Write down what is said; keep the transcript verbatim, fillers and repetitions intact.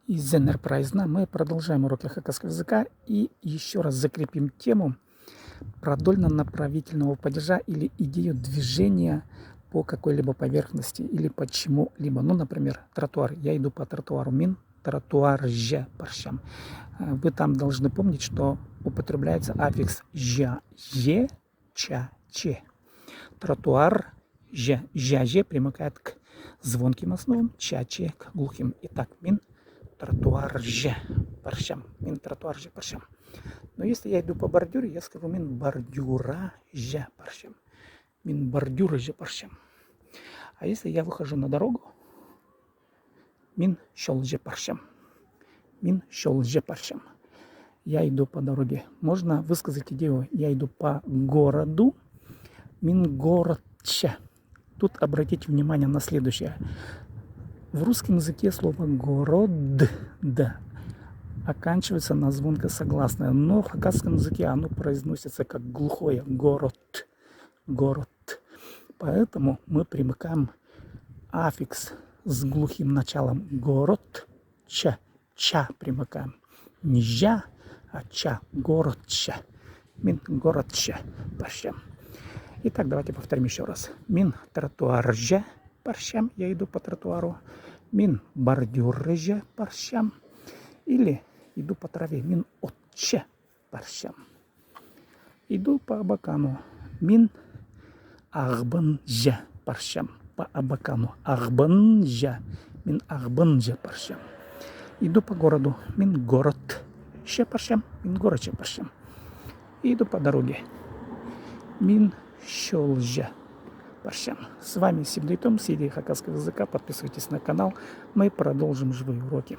Изеннер прайзына, мы продолжаем уроки хакасского языка и ещё раз закрепим тему продольно-направительного падежа или идею движения по какой-либо поверхности или по чему-либо. Ну, например, тротуар. Я иду по тротуару. Мин тротуарҷа парчам. Э, вы там должны помнить, что употребляется аффикс «жа», «же», «ча», «че». Тротуар, «же», «жа», «же» примыкает к звонким основам, «ча», «че» к глухим. Итак, мин тротуарҷа парчам. Мин тротуарҷа парчам. Но если я иду по бордюру, я скажу: мин бордюраҷа парчам. Мин бордюраҷа парчам. А если я выхожу на дорогу, мин чолҷа парчам. Мин чолҷа парчам. Я иду по дороге. Можно высказать идею: я иду по городу. Мин городча. Тут обратите внимание на следующее. В русском языке слово «город» «д» оканчивается на звонкосогласное, но в хакасском языке оно произносится как глухое: город, город. Поэтому мы примыкаем аффикс с глухим началом «город», «ча», «ча» примыкаем. Не «жа», а «ча», городча. Мин городча парчам. Итак, давайте повторим ещё раз. Мин тротуарҷа парчам, я иду по тротуару. Мин бордюраҷа парчам. Или иду по траве. Мин отча парчам. Иду по Абакану. Мин Ағбанҷа парчам. По Абакану. Ағбанҷа. Мин Ағбанҷа парчам. Иду по городу. Мин городча парчам. Мин городча парчам. Иду по дороге. Мин чолҷа парчам. С вами Сибдей Том, сиди хакасского языка. Подписывайтесь на канал. Мы продолжим живые уроки.